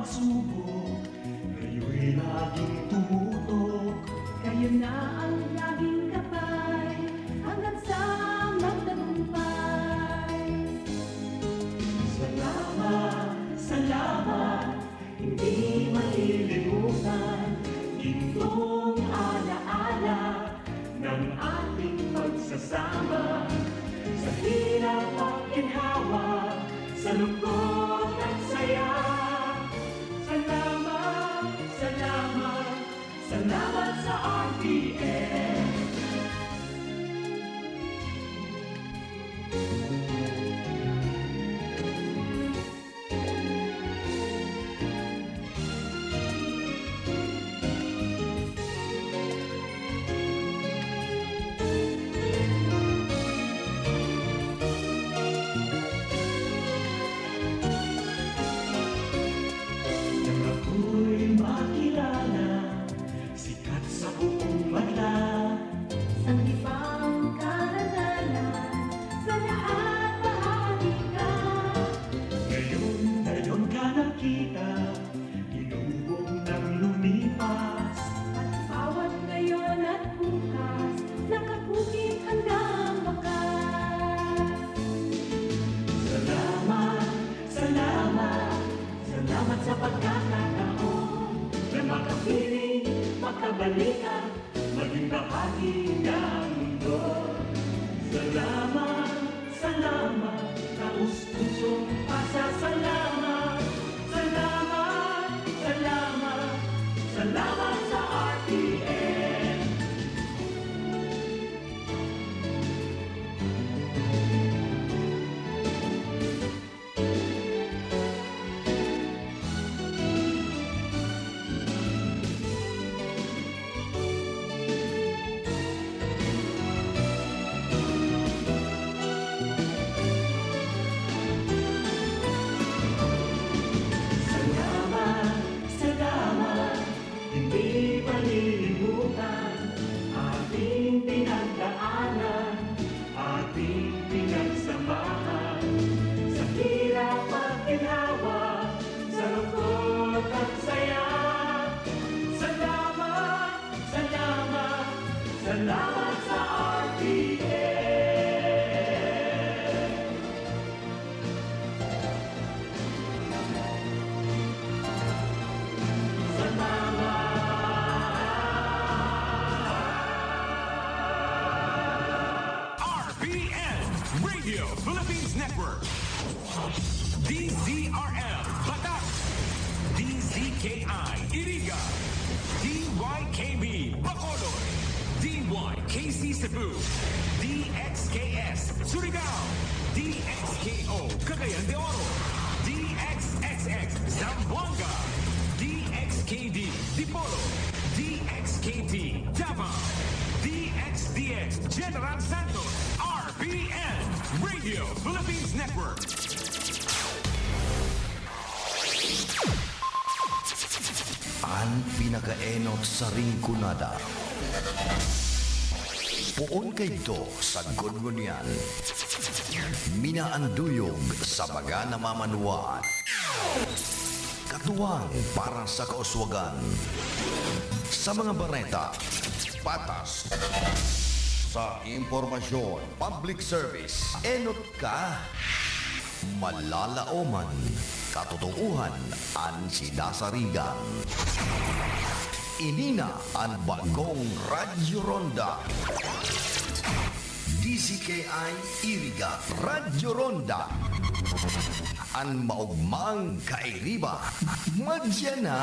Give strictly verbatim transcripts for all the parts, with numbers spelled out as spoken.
Subok, kayo'y laging tumutok. Kayo na ang laging gabay, hanggang sa magtagumpay. Salamat, salamat, hindi malilimutan. Gintong alaala ng ating pagsasama. Sa hirap at ginhawa, sa lungkot at saya. Salamat, salamat, salamat sa R T N. Nang ako'y makilala, sikat sa buong banla. Sanggipang karanalan, sa lahat bahagi ka. Ngayon, ngayon ka nakita, hinubog nang lumipas. At bawat ngayon at bukas, nakakukit hanggang wakas. Salamat, salamat, salamat sa pagkakataon na makapiling, makabalikan, maging bahagi ng mundo. Salamat, salamat, taos pusong pasasalamat. Salamat, salamat, salamat sa R T N. Salamat, salamat, hindi malilimutan ating pinagdaanan, ating pinagsamahan, sa hirap at ginhawa, sa lungkot at saya. Salamat, salamat, salamat sa R T N. R P N, Radio Philippines Network. D Z R L, Batac. D Z K I, Iriga. D Y K B, Bacolod. D Y K C Cebu. D X K S, Surigao. D X K O, Cagayan de Oro. D X X X, Zamboanga. D X K D, Dipolog. D X K T, Davao. D X D X, General Santos. R P N, Radio Philippines Network. An pinakaenot sa Rinconada. Poon kaidto sa Gunggunian. Minaanduyog sa mga namamanwaan. Katuwang para sa kauswagan. Sa mga bareta, patas. Sa impormasyon, public service, enot ka. Malalaoman, katotoohan an sinasarigan. Ini na an bagong Radyo Ronda. D Z K I Iriga, Radyo Ronda. An maogmang kairiba, madya na.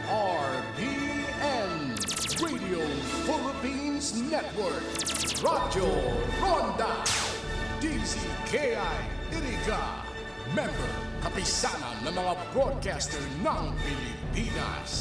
R P N, Radio Philippines Network, Radyo Ronda, D Z K I Iriga, member, Kapisanan ng mga Broadcaster ng Pilipinas.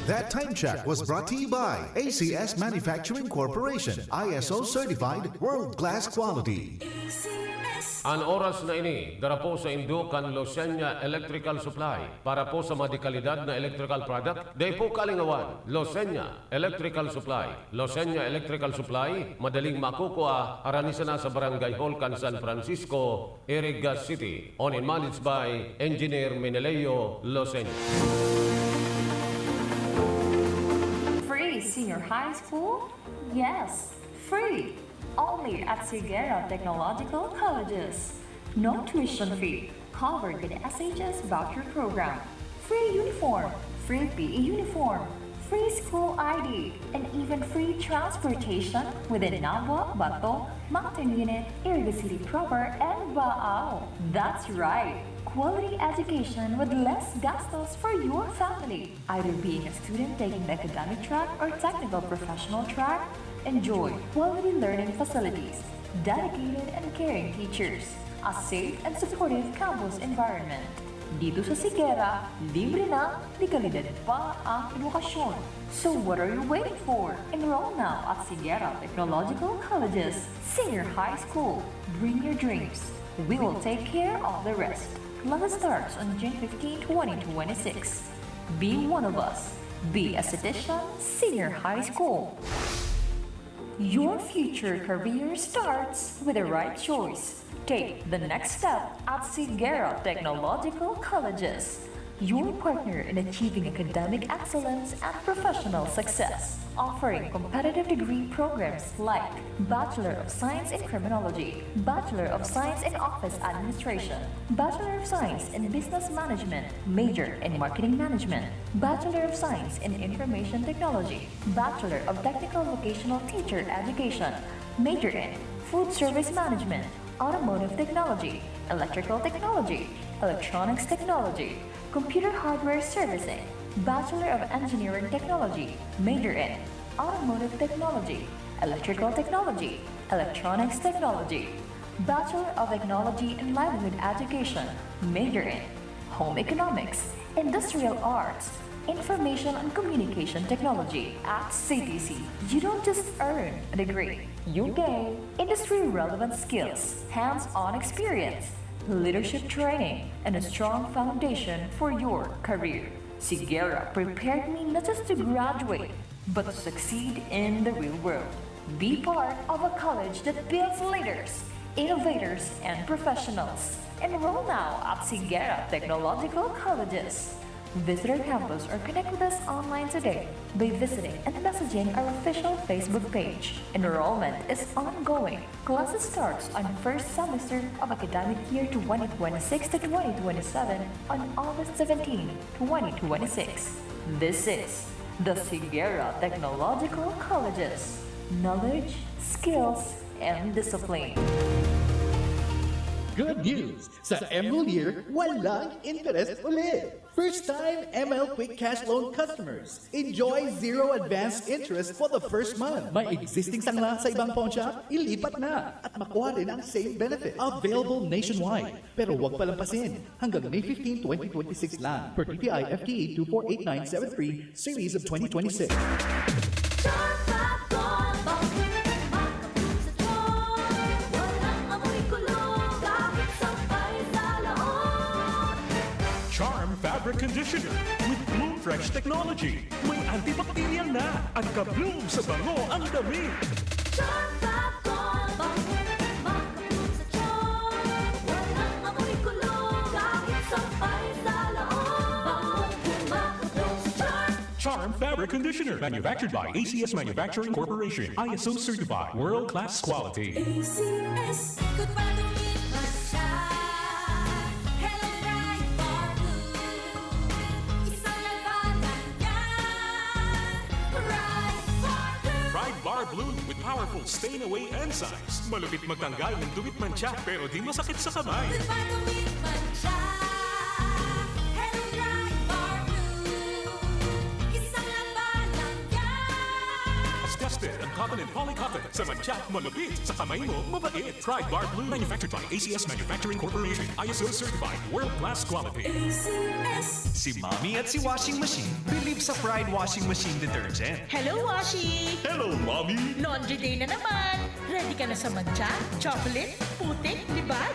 That time check was brought to you by A C S Manufacturing Corporation, I S O certified, world-class quality. A C S. An oras na ini, dara po sa indo kan Losenya Electrical Supply. Para po sa mga dekalidad na electrical product, dai po kalingawan, Losenya Electrical Supply. Losenya Electrical Supply, madaling makukua, harani sana sa Barangay Hall kan San Francisco, Iriga City. Owned and managed by Engineer Meneleo Losenya. Free senior high school? Yes, free. Only at Sigera Technological Colleges. No tuition fee. Covered with S H S voucher program. Free uniform. Free P E uniform. Free school I D. And even free transportation within Nabua, Bato, Mountain Unit, Iriga City Proper, and Baao. That's right. Quality education with less gastos for your family. Either being a student taking the academic track or technical professional track, enjoy quality learning facilities, dedicated and caring teachers, a safe and supportive campus environment. Dito sa Sigera, libre na, de kalidad pa ang edukasyon. So what are you waiting for? Enroll now at Sigera Technological Colleges Senior High School. Bring your dreams. We will take care of the rest. Class starts on June fifteen, twenty twenty-six. Be one of us. Be a Citizen Senior High School. Your future career starts with the right choice. Take the next step at Sigera Technological Colleges, your partner in achieving academic excellence and professional success. Offering competitive degree programs like Bachelor of Science in Criminology, Bachelor of Science in Office Administration, Bachelor of Science in Business Management, major in Marketing Management, Bachelor of Science in Information Technology, Bachelor of Technical Vocational Teacher Education, major in Food Service Management, Automotive Technology, Electrical Technology, Electronics Technology, Computer Hardware Servicing, Bachelor of Engineering Technology, major in Automotive Technology, Electrical Technology, Electronics Technology, Bachelor of Technology in Livelihood Education, major in Home Economics, Industrial Arts, Information and Communication Technology at C T C. You don't just earn a degree, you gain industry-relevant skills, hands-on experience, leadership training, and a strong foundation for your career. Sigera prepared me not just to graduate, but to succeed in the real world. Be part of a college that builds leaders, innovators, and professionals. Enroll now at Sigera Technological Colleges. Visit our campus or connect with us online today by visiting and messaging our official Facebook page. Enrollment is ongoing. Classes starts on first semester of academic year twenty twenty-six to twenty twenty-seven on August seventeen, twenty twenty-six. This is the Sigera Technological Colleges. Knowledge, skills, and discipline. Good news! Sa Emerald Year, walang interest ulit! First time M L Quick Cash Loan customers. Enjoy zero advance interest for the first month. May existing sangla sa ibang pawn shop? Ilipat na at makuha rin ang same benefit. Available nationwide. Pero huwag palampasin. Hanggang May fifteen, twenty twenty-six lang. Per D T I F T E two four eight nine seven three, Series of twenty twenty-six. Charm Gold, ang makapul sa tiyan, walang amoy kulog, kahit sampay sa loob. Charm Fabric Conditioner with Bloom Fresh Technology. May antibacterial na at ka-bloom sa bango ang damit. Charm Gold, ang makapul sa tiyan, walang amoy kulog, kahit sampay sa loob. Bangong makapul sa tiyan. Charm Fabric Conditioner, manufactured by A C S Manufacturing Corporation, I S O certified, world-class quality. A C S. Ikot pa, tumit pa siya. Hello, Pride Bar Blue. Isang laba lang yan. Pride Bar Blue. Pride Bar Blue with powerful stain away enzymes. Malupit magtanggal ng dumi at mantsa, pero di masakit sa kamay. Ikot pa, tumit pa siya. Hello, Pride Bar Blue. Isang laba lang yan. Tested ang cotton and poly cotton. Sa mantsa, malupit. Sa kamay mo, mabait. Pride Bar Blue. Manufactured by A C S Manufacturing Corporation. I S O certified. World class quality. A C S. Si Mommy at si Washing Machine believe sa Pride Washing Machine Detergent. Hello, Washi! Hello, Mommy! Laundry day na naman! Ready ka na sa mantsa, chocolate, putik, libag?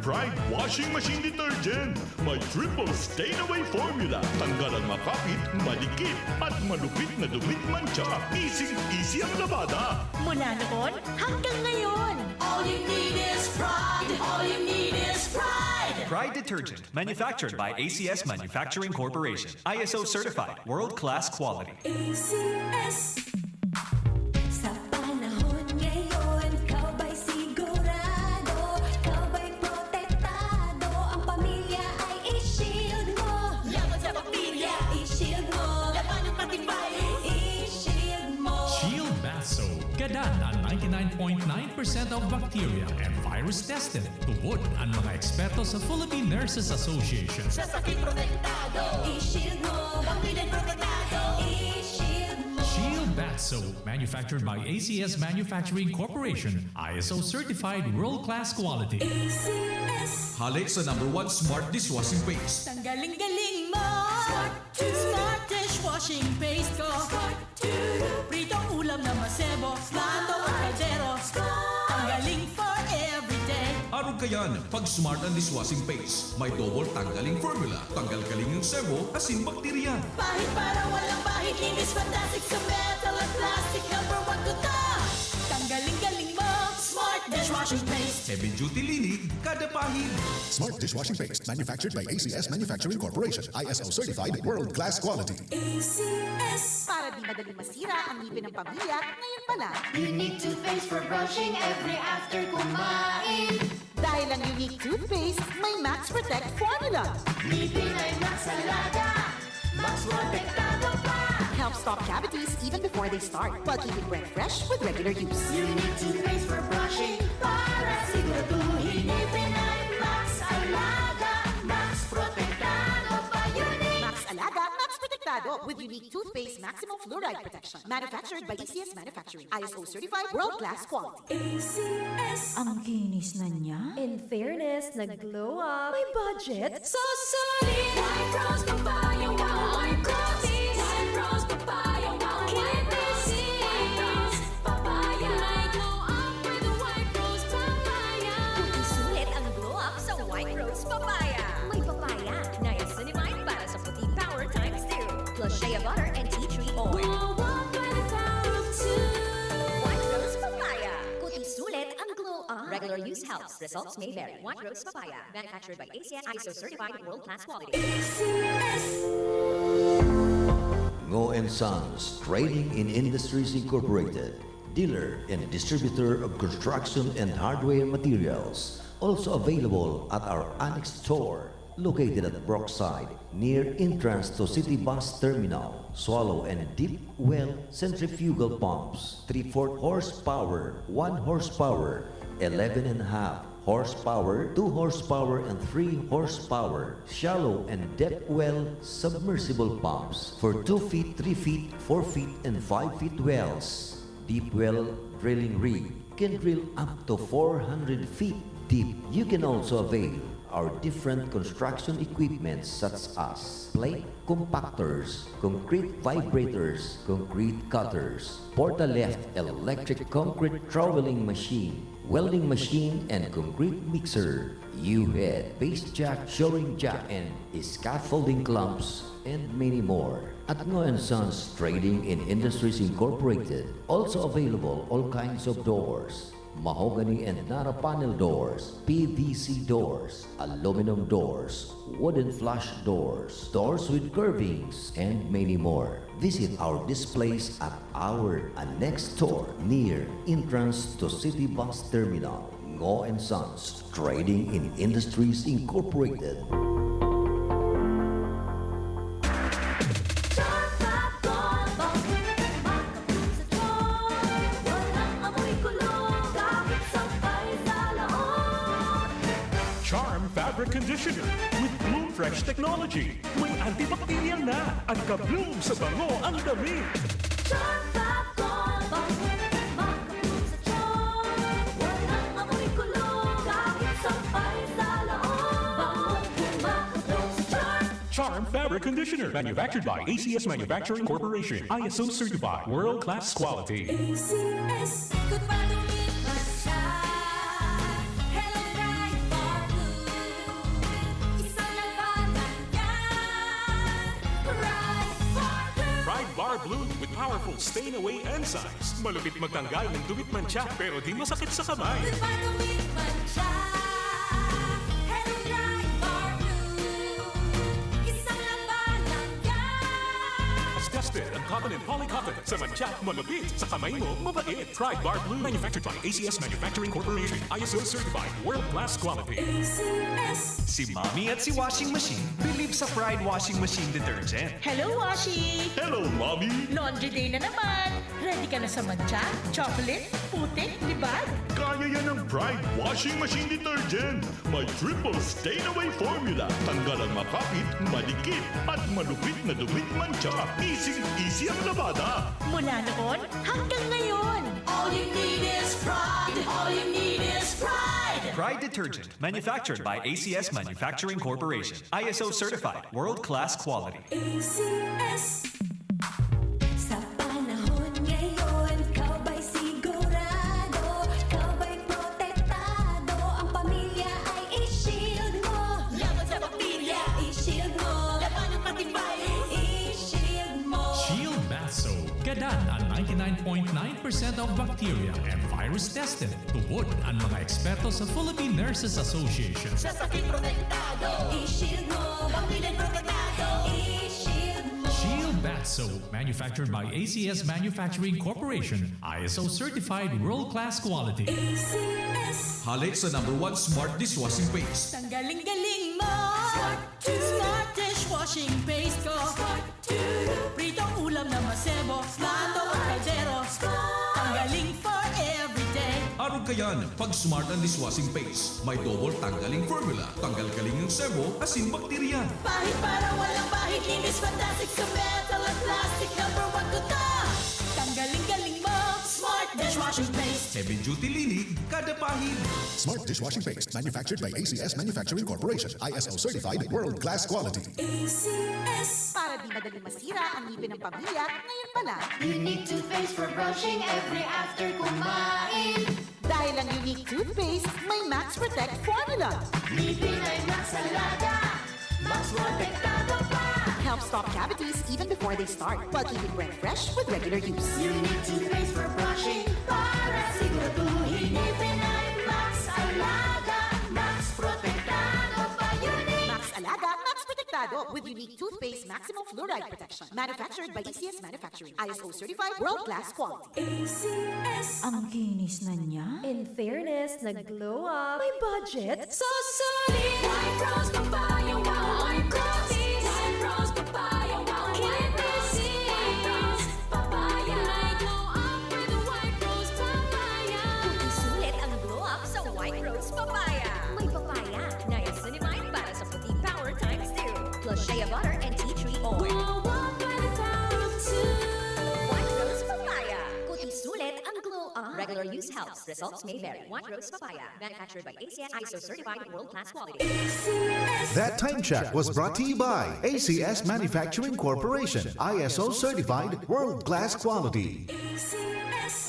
Pride Washing Machine Detergent. May triple stain away formula. Tanggal ang makapit, madikit, at malupit na dumi, mantsa. Easy, easy ang labada. Mula noon hanggang ngayon. All you need is pride. All you need is pride. Pride detergent, manufactured by A C S Manufacturing Corporation. I S O certified, world-class quality. A C S. Sa panahon ngayon, ikaw ba'y sigurado? Ikaw ba'y protektado? Ang pamilya ay i-shield mo. Laban sa bakterya, i-shield mo. Laban ng matibay, i-shield mo. Shield Bath Soap. Gadan na ninety-nine point nine percent of bacteria and virus tested. Tubod ang mga eksperto sa Philippine Nurses Association. Sa sakit protektado, i-shield mo. Pamilya protektado, i-shield mo. Shield Bath Soap, manufactured by A C S Manufacturing Corporation, I S O certified world-class quality. A C S. Hale sa number one smart dishwashing paste. Tanggaling-galing mo. Smart dishwashing paste ko. Pritong ulam na masebo. Plato o kaldero. Tanggaling for everyday. Arog kayan, pag smart ang dishwashing paste. May double tanggaling formula. Tanggal galing ang sebo, asin bakterya. Pahid para walang bahid. Linis fantastic sa metal at plastic. Number one ko to. Tanggaling-galing mo. Smart dishwashing paste. Heavy duty linig, kada pahid. Smart dishwashing paste, manufactured by A C S Manufacturing Corporation, I S O certified, world-class quality. A C S. Para di madaling masira ang ngipin ng pamilya, ngayon pa lang. Unique toothpaste for brushing every after kumain. Dahil ang Unique Toothpaste may Max Protect Formula. Ngipin ay Max Alaga. Mas protektado pa. Helps stop cavities even before they start, while keeping breath fresh with regular use. Unique toothpaste for brushing para siguraduhin ngipin ay Max Alaga. Mas protektado pa. Unique. Max Alaga, Max Protektado with Unique Toothpaste Maximum Fluoride Protection. Manufactured by A C S Manufacturing. I S O certified, world-class quality. A C S. Ang kinis na niya. In fairness, nag-glow up. May budget? Sosoli! White Rose Papaya Wow! White Rose! White Rose Papaya Wow! White Rose! White Rose Papaya! May glow up with the White Rose Papaya! Kung isulit ang glow up sa White Rose Papaya. May papaya, niacinamide para sa puti power times two. Plus shea butter and tea tree oil. Glow up by the power of two! White Rose Papaya. Kung isulit ang glow up. Regular use helps. Results may vary. White Rose Papaya. Manufactured by A C S, I S O certified, world-class quality. Ngo and Sons Trading in Industries Incorporated, dealer and distributor of construction and hardware materials. Also available at our annex store located at Brookside, near entrance to City Bus Terminal. Swallow and Deep Well centrifugal pumps, three-fourth horsepower, one horsepower, eleven and a half horsepower, two horsepower, and three horsepower, shallow and depth well submersible pumps for two feet, three feet, four feet, and five feet wells. Deep well drilling rig can drill up to four hundred feet deep. You can also avail our different construction equipment such as plate compactors, concrete vibrators, concrete cutters, porta lift electric concrete troweling machine, welding machine and concrete mixer, U-head, base jack, shoring jack and scaffolding clamps, and many more. At Ngo and Sons Trading in Industries Incorporated, also available all kinds of doors, mahogany and nara panel doors, P V C doors, aluminum doors, wooden flush doors, doors with curvings, and many more. Visit our displays at our annex store near entrance to City Bus Terminal. Ngo and Sons Trading in Industries Incorporated. Charm Fabric Conditioner with Bloom Fresh Technology. May antibacterial na at ka-bloom sa bango ang damit. Charm Fabric Conditioner, manufactured by A C S Manufacturing Corporation, I S O certified, world-class quality. A C S. Kung padumipat siya, Hello Bright Park. Blue with powerful stain away enzymes. Malupit magtanggal ng dumi at mantsa, pero di masakit sa kamay. Goodbye to with mantsa. Hello, Pride Bar Blue. Isang laban lang yan. Tested ang cotton and polycotton. Sa mantsa, malupit. Sa kamay mo, mabait. Pride Bar Blue. Manufactured by A C S Manufacturing Corporation. I S O certified. World class quality. A C S. Si Mommy at si Washing Machine bilib sa Pride Washing Machine Detergent. Hello, Washi! Hello, Mommy! Laundry day na naman! Ready ka na sa mantsa, chocolate, putik, libag? Kaya yan ng Pride Washing Machine Detergent! May triple stain away formula. Tanggal ang makapit, madikit, at malupit na dumi't mantsa. Easy-easy ang labada. Mula noon hanggang ngayon! All you need is pride. All you need is pride. Pride Detergent, manufactured by A C S Manufacturing Corporation. I S O certified, world-class quality. A C S. Sa panahon ngayon, ikaw ba'y sigurado? Ikaw ba'y protektado? Ang pamilya ay i-shield mo. Laban sa bakterya, i-shield mo. Laban ng antivirus, i-shield mo. Shield Bath Soap. Gadan ang ninety-nine point nine percent of bacteria and virus tested. Tubod ang mga eksperto sa Philippine Nurses Association. Sa sakit protektado, i-shield mo. Pamilya protektado, i-shield mo. Shield Bath Soap, manufactured by A C S Manufacturing Corporation, I S O certified world-class quality. A C S. Hale sa number one smart dishwashing paste. Tanggaling galing mo. Smart to. Smart dishwashing paste ko. Smart to. Pritong ulam na masebo. Plato o kaldero. Tanggaling for everyday. Arog kayan, pag smart ang dishwashing paste. May double tanggaling formula. Tanggal galing ang sebo, asin bakterya. Pahid para walang bahid. Linis fantastic sa metal at plastic. Number one ko to. Tanggaling galing mo. Smart dishwashing paste. Heavy duty linig, kada pahid. Smart dishwashing paste, manufactured by A C S Manufacturing Corporation, I S O certified, world class quality. A C S. Para di madaling masira ang ngipin ng pamilya, ngayon pa lang. Unique toothpaste for brushing every after kumain. Dahil ang Unique Toothpaste may Max Protect Formula. Ngipin ay Max Alaga. Max Protektado pa. Helps stop cavities even before they start, while keeping breath fresh with regular use. Unique toothpaste for brushing para siguraduhin ngipin ay Max Alaga. Max Protektado pa. Unique. Max Alaga, Max Protektado with Unique Toothpaste Maximum Fluoride Protection. Manufactured by A C S Manufacturing. I S O certified, world-class quality. A C S. Ang kinis na niya. In fairness, nag-glow up. May budget? So solid! White Rose Papaya, wow! White Rose! White Rose Papaya, wow! White Rose! White Rose Papaya! May glow up with White Rose Papaya! Isulit ang glow up sa White Rose Papaya. May papaya, niacinamide para sa puti, power times two. Plus shea butter and tea tree oil. Glow up with Power two! White Rose Papaya. Kuti sulit ang glow up. Regular use helps. Results may vary. White Rose Papaya. Manufactured by A C S, I S O certified, world class quality. That time check was brought to you by A C S Manufacturing Corporation, I S O certified, world class quality. A C S.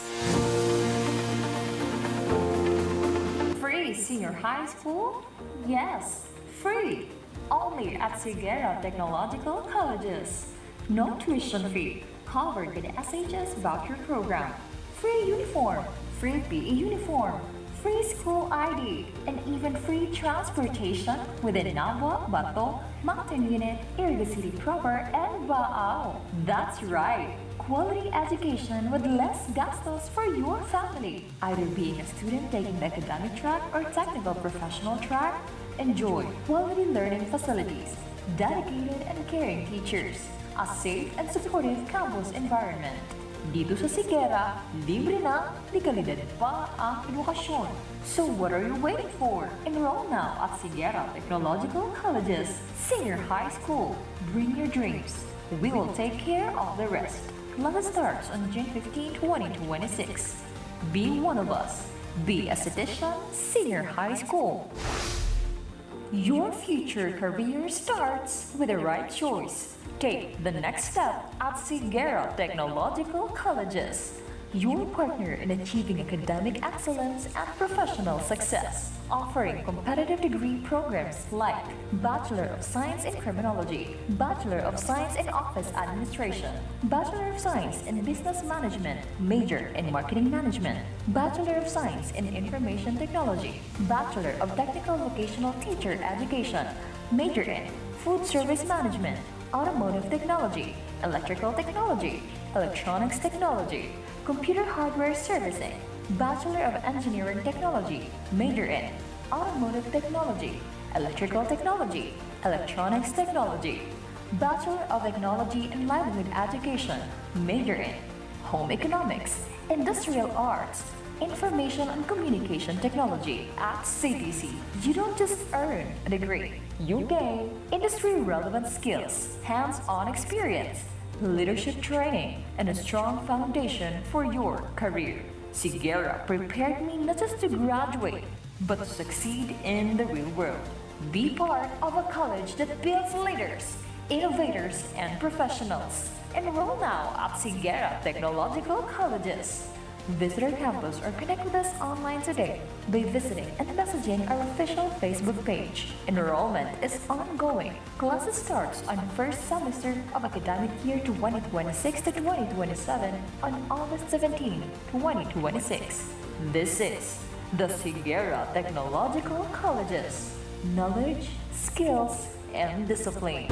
Free senior high school? Yes, free. Only at Sigera Technological Colleges. No tuition fee. Covered by the S H S voucher program. Free uniform. Free P E uniform. Free school I D. And even free transportation within Nabua, Bato, Mountain Unit, Iriga City Proper, and Baao. That's right. Quality education with less gastos for your family. Either being a student taking the academic track or technical professional track, enjoy quality learning facilities, dedicated and caring teachers, a safe and supportive campus environment. Dito sa Sigera, libre na, de kalidad pa ang edukasyon. So what are you waiting for? Enroll now at Sigera Technological Colleges Senior High School. Bring your dreams. We will take care of the rest. Class starts on June fifteen, twenty twenty-six. Be one of us. Be a Citizen Senior High School. Your future career starts with the right choice. Take the next step at Sigera Technological Colleges. Your partner in achieving academic excellence and professional success, offering competitive degree programs like Bachelor of Science in Criminology, Bachelor of Science in Office Administration, Bachelor of Science in Business Management, major in Marketing Management, Bachelor of Science in Information Technology, Bachelor of Technical Vocational Teacher Education, major in Food Service Management, Automotive Technology, Electrical Technology, Electronics Technology, Computer Hardware Servicing, Bachelor of Engineering Technology, major in Automotive Technology, Electrical Technology, Electronics Technology, Bachelor of Technology and Livelihood Education, major in Home Economics, Industrial Arts, Information and Communication Technology. At C T C, you don't just earn a degree, you gain industry-relevant skills, hands-on experience, leadership training, and a strong foundation for your career. Sigera prepared me not just to graduate, but to succeed in the real world. Be part of a college that builds leaders, innovators, and professionals. Enroll now at Sigera Technological Colleges. Visit our campus or connect with us online today by visiting and messaging our official Facebook page. Enrollment is ongoing. Classes starts on first semester of academic year twenty twenty-six to twenty twenty-seven on August seventeen, twenty twenty-six. This is the Sigera Technological Colleges. Knowledge, skills, and discipline.